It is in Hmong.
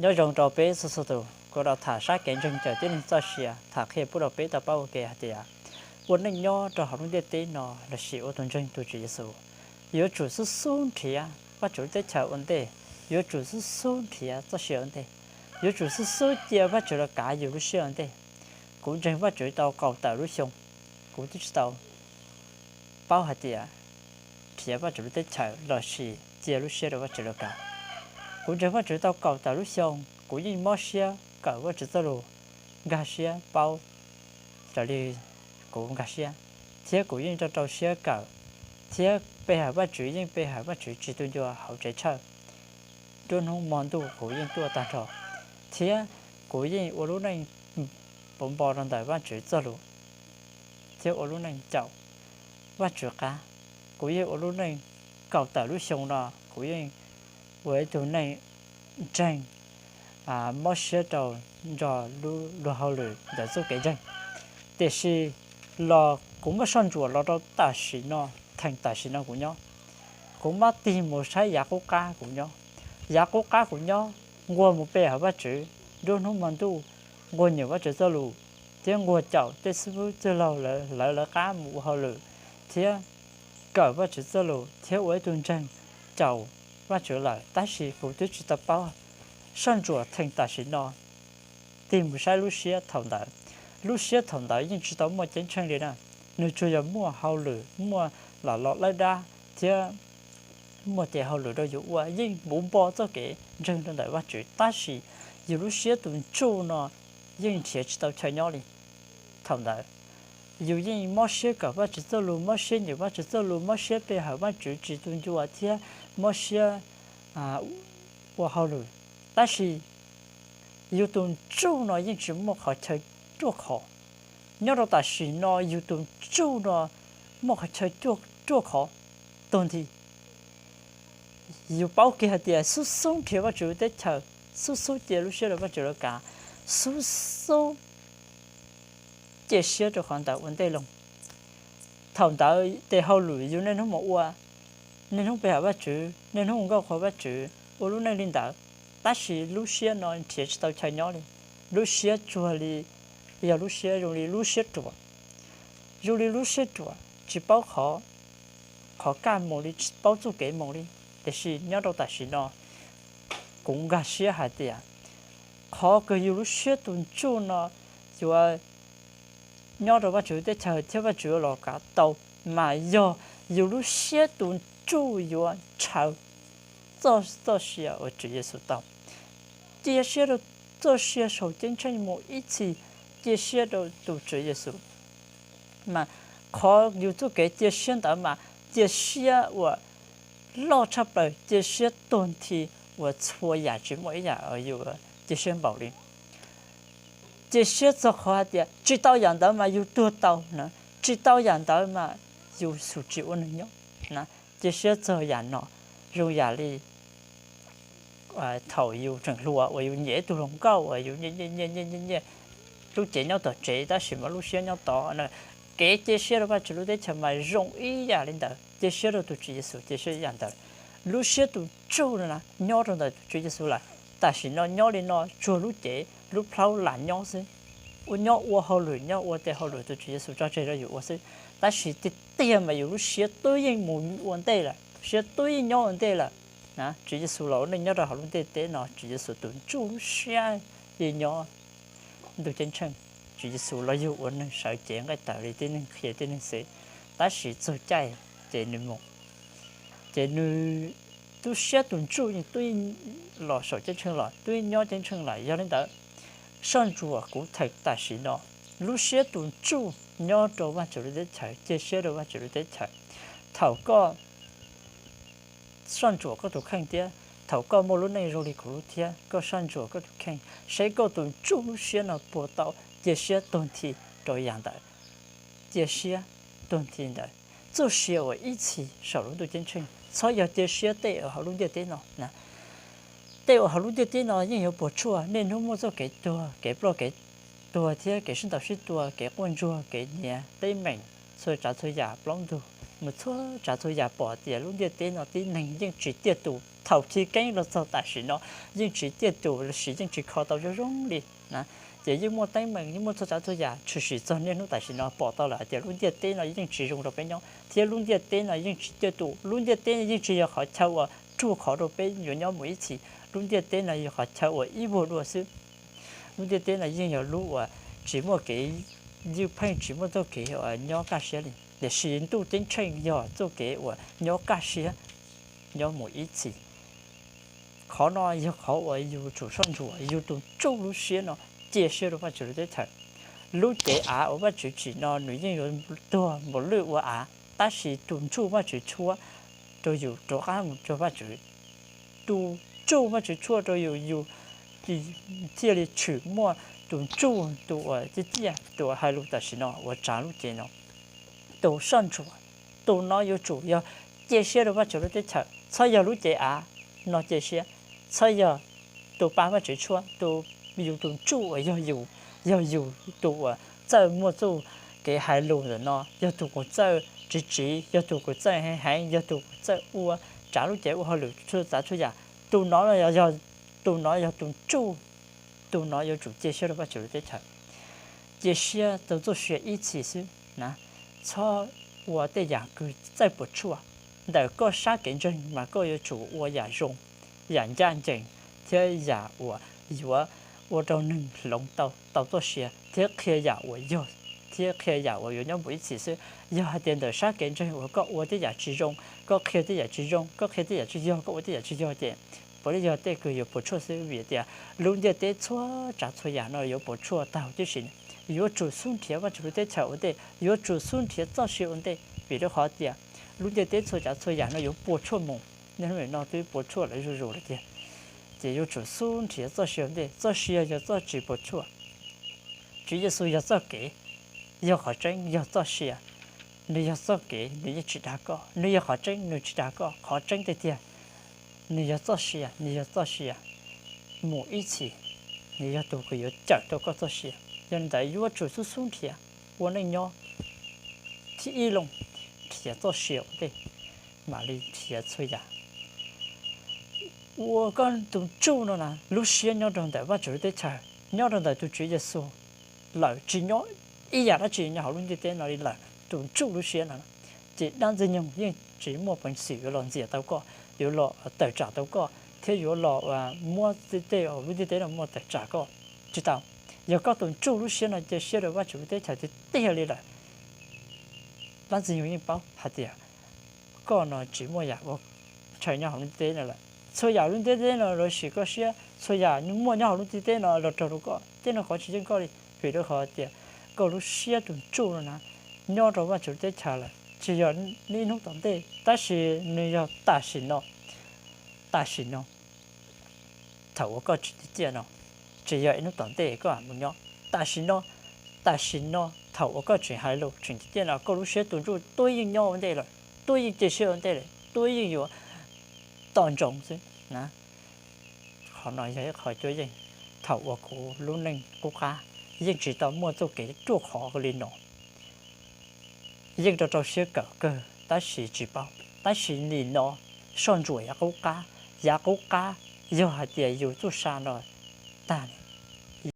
Nyob zoo rau peb txhua txhua tus, kuv los tham sab kev ntseeg cawm tib neeg txoj sia, tham qhia pub rau peb tau paub ua ke hais tias ua neej nyob rau hauv lub ntiaj teb no lossis ua tus ntseeg tus Tswv Yexus, yuav tsum xub xub nrhiav Vajtswv lub teb chaws ua ntej, yuav tsum xub xub nrhiav txoj sia ua ntej, yuav tsum xub xub cia Vajtswv los kav yus lub siab ua ntej. Kuv ntseeg Vajtswv tau kaum tawm lub xyoo, kuv twb tsis tau paub hais tias nrhiav Vajtswv lub teb chaws lossis cia lub siab rau Vajtswv los kav. Kuv ntseeg Vajtswv tau kaum tawm lub xyoo, kuv yeej mob siab kawm Vajtswv txoj lus, nkag siab paub raws li kuv nkag siab, thiab kuv yeej rau rau siab kawm, thiab pe hawm Vajtswv yeej pe hawm Vajtswv tsis tu ncua hauv tsev tshawj. Nruab hnub hmo ntuj kuv yeej tuaj tag nrho, thiab kuv yeej ua lub neej puv npo rau ntawm Vajtswv txoj lus, thiab ua lub neej caum Vajtswv qab. Kuv yeej ua lub neej kaum tawm lub xyoo no, kuv yeej ua ib tug neeg ntseeg, mob siab rau nrog luag hauj lwm ntawm txoj kev ntseeg. Tiam sis los kuv muaj soj ntsuam los rau tam sim no, theem tam sim no kuv nyob, kuv mab tig mus saib yav qub qab kuv nyob. Yav qub qab kuv nyob, nquag mus pe hawm Vajtswv nruab hnub hmo ntuj, nquag nyeem Vajtswv txoj lus, thiab nquag caum tej xib fwb txwj laug lawv lawv qab mus ua hauj lwm, thiab kawm Vajtswv txoj lus thiab ua ib tug ntseeg caum Vajtswv lawm, tab sis kuv twb tsis tau paub soj ntsuam theem tam sim no. Tig mus saib lub siab thaum ntawd, lub siab thaum ntawd yeej tsis tau muaj ceeb tsheej li na, nws tsuas yog muaj hauj lwm, muaj los lawb dab, thiab muaj tes hauj lwm rau yus ua, yeej puv npo txoj kev ntseeg rau ntawm Vajtswv, tab sis yus lub siab tus ntsuj no yeej nrhiav tsis tau chaw nyob li. Thaum ntawd yus yeej mob siab kawm Vajtswv txoj lus, mob siab nyeem Vajtswv txoj lus, mob siab pe hawm Vajtswv tsis tu ncua thiab mob siab ua hauj lwm, tab sis yus tus ntsuj no yeej tsis muaj qhov chaw ruaj khov. Nyob rau tam sim no yus tus ntsuj no muaj qhov chaw ruaj khov tuag nthi. Yus paub kiag hais tias xub xub nrhiav Vajtswv teb chaws, xub xub cia lub siab rau Vajtswv lawv kav, xub xub cia siab rau qhov ntawd ua ntej loo. Thaum ntawd tes hauj lwm yus niaj hnub mus ua, niaj hnub pe hawm Vajtswv, niaj hnub mus nkauj qhuas Vajtswv, ua lub neej li ntawd, tab sis lub siab no nrhiav tsis tau chaw nyob li. Lub siab tsuag li, yog lub siab zoo li lub siab ruam, zoo li lub siab ruam tsis paub qhov kaj mus li, tsis paub txoj kev mus li. Tiam sis nyob rau tam sim no, kuv nkag siab hais tias qhov kws yus lub siab tus ntsuj no yuav nyob rau Vajtswv teb chaws thiab Vajtswv yuav los kav tau, mas yog yus lub siab tus ntsuj yuav ntshaw txoj sia uas Tswv Yexus tau. Cia siab rau txoj sia saum ceeb tsheej mus ib txhis, cia siab rau tus Tswv Yexus. Mas qhov yus txoj kev cia siab ntawd mas cia siab uas loj tshaj plaws, cia siab tuag nthi uas txhua yam tsis muaj ib yam yus cia siab npaum li. Cia siab txog qhov hais tias tsis tau yam ntawd mas yus tuag tau na, tsis tau yam ntawd mas yus xum tsis ua neeg nyob na. Cia siab txog yam no, zoo yam li thaum yus tseem hluas uas yus nyiam ib tug hluas nkauj uas yus nyiam nyiam nyiam nyiam, lub cev nyob tom tsev tab sis mas lub siab nyob tod na. Kev cia siab rau Vajtswv lub teb chaws mas zoo ib yam li ntawd, cia siab rau tus Tswv Yexus cia siab ib yam ntawd. Lub siab tus ntsuj no na nyob rau ntawm tus Tswv Yexus lawm, tam sim no nyob li no tsuag lub cev lub plhaub lam nyob xwb, ua nyob ua hauj lwm, nyob ua tes hauj lwm tus Tswv Yexus tso tseg rau yus ua xwb. Tab sis tiag tiag mas yus lub siab twb yeej mus ua ntej lawm, siab twb yeej nyob ua ntej lawm. Tswv Yexus los ua neej nyob rau hauv lub ntiaj teb no, Tswv Yexus tus ntsuj lub siab yeej nyob ntuj ceeb tsheej. Tswv Yexus los yug ua neeg sawv cev nqaij tawv li tib neeg qhia tib neeg xwb, tab sis txog caij ces nws mus, ces nws lub siab tus ntsuj yeej twb los saum ceeb tsheej los, twb nyob ceeb tsheej lawm. Yog li ntawd, soj ntsuam kuv theem tam sim no, lub siab tus ntsuj nyob rau Vajtswv lub teb chaws, cia siab rau Vajtswv lub teb chaws. Thaum koj soj ntsuam koj tus kheej thiab thaum koj muaj lub neej zoo li kuv lub thiab, koj soj ntsuam koj tus kheej saib koj tus ntsuj lub siab no puas tau cia siab tuag nthi rau yam ntawd. Cia siab tuag nthi ntawd, txoj sia uas ib txhis saum lub ntuj ceeb tsheej, txhob yog cia siab tej uas hauv lub ntiaj teb no na. Tej uas hauv lub ntiaj teb no yeej yuav puas tsuaj, niaj hnub muaj txoj kev tuag, kev ploj kev tuag thiab kev sib ntaus sib tua, kev quaj ntsuag, kev nyiav teeb meem, txhua tsav txhua yam plaub ntug, mus txhua tsav txhua yam pom tias lub ntiaj teb no tib neeg yeej tsis tiaj tus. thaum chiv keeb los txog tam sim no yeej tsis ciaj tus los sis yeej tsis kho tau zoo zoo li na. Ces yeej muaj teeb meem, yeej muaj txhua tsav txhua yam, tshwm sim txog niaj hnub tam sim no pom tau lawm hais tias lub ntiaj teb no yeej tsis zoo rau peb nyob, thiab lub ntiaj teb no yeej tsis ciaj tus, lub ntiaj teb no yeej tsis yog qhov chaw uas ruaj khov rau peb yuav nyob mus ib txhis. Lub ntiaj teb no yog qhov chaw uas ib vuag dua xwb. Lub ntiaj teb no yeej yog lub uas tsis muaj kev ywj pheej, tsis muaj txoj kev uas nyob kaj siab li, tiam sis ntuj ceeb tsheej yog txoj kev uas nyob kaj siab, nyob mus ib txhis. Qhov no yog qhov uas yus tsum soj ntsuam, yus tus ntsuj lub siab no cia siab rau Vajtswv lub teb chaws. Lub cev av uas Vajtswv tsim no nws yeej yuav tuag npaum lwj ua av, tab sis tus ntsuj Vajtswv tshuab rau yus rov qab mus cuag Vajtswv. Tus ntsuj Vajtswv tshuab rau yus, yus thiaj li tshwm muaj tus ntsuj, tus uas ciaj ciaj, tus uas hais lus tam sim no uas tsav lub cev no. Tus soj ntsuam, tus no yuav tsum yog cia siab rau Vajtswv lub teb chaws, txhob yog lub cev av no cia siab, txhob yog tus pa Vajtswv tshuab, tus, yus tus ntsuj uas yog yus, yog yus tus uas txawj muaj txuj kev hais lus ntawm no, yog tus kuv txawj tsiv tsiv, yog tus kuv txawj heev heev, yog tus kuv txawj ua, tsav lub cev ua hauj lwm txhua tsav txhua yam. Tus no, tus no yog tus ntsuj, tus no yuav tsum cia siab rau Vajtswv lub teb chaws. Cia siab rau txoj sia ib txhis xwb na, txhob ua tej yam kws txawj puas tsuaj. Ntawm koj sab kev ntseeg mas koj yuav tsum ua yam zoo, yam ncaj ncees, thiab yam uas yuav ua rau neeg hloov tau, tau txoj sia thiab qhia yam uas yog, thiab qhia yam uas yuav nyob mus ib txhis xwb. Yog hais tias ntawm sab kev ntseeg uas koj ua tej yam tsis zoo, koj qhia tej yam tsis zoo, koj qhia tej yam tsis yog, koj ua tej yam tsis yog ces puav leej yog tej kws yuav puas tsuaj xwb, vim tias lub ntiaj teb txhua tsav txhua yam no yuav puas tsuaj tag huv tib si. Yuav tsum xub nrhiav Vajtswv lub teb chaws ua ntej, yuav tsum xub nrhiav txoj sia ua ntej, vim rau qhov tias lub ntiaj teb txhua tsav txhua yam no yuav puas tsuaj mus. Niaj hnub no twb puas tsuaj lawm zuj zus lawm tiag, ces yuav tsum xub nrhiav txoj sia ua ntej. Txoj sia yog txoj tsis puas tsuaj. Tswv Yexus yog txoj kev, yog qhov tseeb, yog txoj sia, nws yog txoj kev, nws yeej tsis dag koj, nws yog qhov tseeb, nws tsis dag koj, qhov tseeb tiag tiag, nws yog txoj sia, nws yog txoj sia mus ib txhis, nws yog tus kws yuav cawm tau koj txoj sia. Yog li ntawd yuav tsum xub xub nrhiav ua neej nyob thib ib loo, nrhiav txoj sia ua ntej, mam li nrhiav txhua yam. Ua koj tus ntsuj no na, lub siab nyob rau ntawm Vajtswv lub teb chaws, nyob rau ntawm tus Tswv Yexus lawm, tsis nyob ib yam dab tsi nyob hauv lub ntiaj teb no li lawm. Tus ntsuj lub siab no, ces dab Ntxwg Nyoog yeej tsis muaj peev xwm yuav los ntxias tau koj, yuav los tawm tsam tau koj, thiab yuav los muab tej lub ntiaj teb no muab tawm tsam koj tsis tau. Yog koj tus ntsuj lub siab no cia siab rau Vajtswv lub teb chaws tiag tiag li lawm, dab Ntxwg Nyoog yeej paub hais tias koj no tsis muaj yam ua ntshaw nyob hauv lub ntiaj teb no lawm. Txhua yam lub ntiaj teb no los sim koj siab, txhua yam muaj nyob hauv lub ntiaj teb no los raug rau koj, tej no qhov tsis yeej koj li. Vim rau qhov tias koj lub siab tus ntsuj no na, nyob rau Vajtswv lub teb chaws lawm, tsis yog ib hnub tom ntej, tab sis nws yog tam sim no, tam sim no, thaum uas koj tseem ciaj ciaj no, tsis yog ib hnub tom ntej koj mus nyob. Tam sim no, tam sim no thaum uas koj tseem hais lus tseem ciaj ciaj no, koj lub siab tus ntsuj tuaj yeej nyob ua ntej lawm, tuaj yeej cia siab ua ntej lawm, tuaj yeej yuav tos ntsoov xwb na. Qhov no yog ib qho cuab yeej. Thaum uas kuv lub neej qub qab yeej tsis tau muaj txoj kev ruaj khov li no, yeej rau rau siab kawm kawg tab sis tsis paub. Tab sis nim no soj ntsuam yav qub qab, yav qub qab yog hais tias yus txuj sa no tag,